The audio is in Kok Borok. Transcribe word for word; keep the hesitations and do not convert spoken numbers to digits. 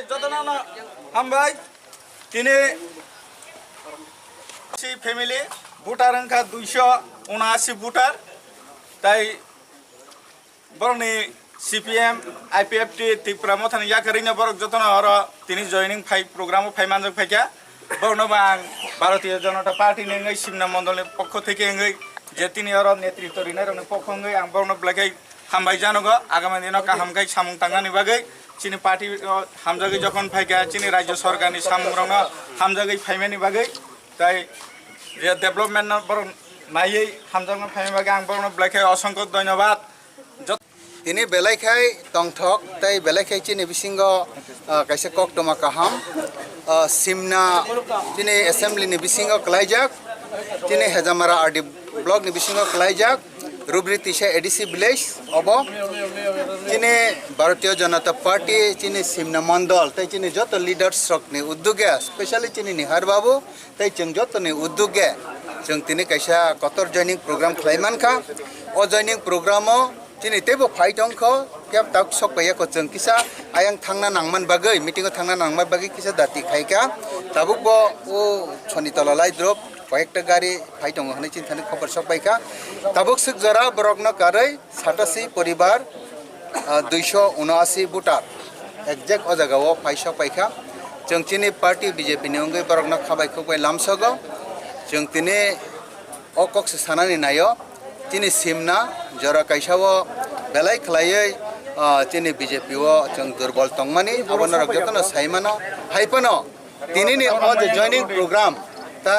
Jotono hambai. Tini si family voter wngkha duiso unasi voter. Tai borokni C P M, I P F T, Tipra Mothani yakarino borok jotono oro tini joining phai program o phai manjak phaikha. Borokno bo ang Bharatiya Janata Party ni wngwi Simna Mondol ni pokho theke wngwi je tini oro netritw rinai rokni pokho wngwi ang borokno belai khe hambai janogo. Agami dino kaham khe samung tangnani bagwi chini party o hamjagwi jokhon phaikha chini rajya sorkar ni samung rokno hamjagwi phaimani bagwi tai je development no borok naiwi hamjakno phaimani bagwi ang borokno belai khe osongkho dhonyobad. Jot- Tini belai khai tongthok tei belai khai chini bisingo, ah, kaisa koktwma kaham, ah, Simna chini assembly ni bisingo kwlaijak, chini Hejamara R D block ni bisingo kwlaijak, Rubri Tisa A D C village obo chini Bharatiya Janata Party chini Simna Mondol tei chini joto leaders rok ni uddog e, specially chini Nihar Babu tei chwng joto ni uddog e chwng tini kaisa kotor joining program khlai mankha. O joining program o chini teibo phai tongkho, phiya tabuk sok paiya kho chwng kisa ayang thangna nangman bagwi, meeting o thangna nangman bagwi kisa dati khaikha. Tabuk bo o Chonitala Laidrop koyekta gari phai tongo hwnwi chini thani khobor sok paikha. Tabuk swk jora borokno karwi satasi poribar, ah, duiso unasi voter exact o jaga o phai sok paikha. Chwng chini party B J P ni wngwi borokno khabai khukbai lamsogo. Chwng tini o kok se sanani naio, chini Simna jora kaisa o belai khwlaiwi, ah, chini B J P o chwng durbol tongmani, abo norok jotono sai mano. Hai phano tini ni o je joining program,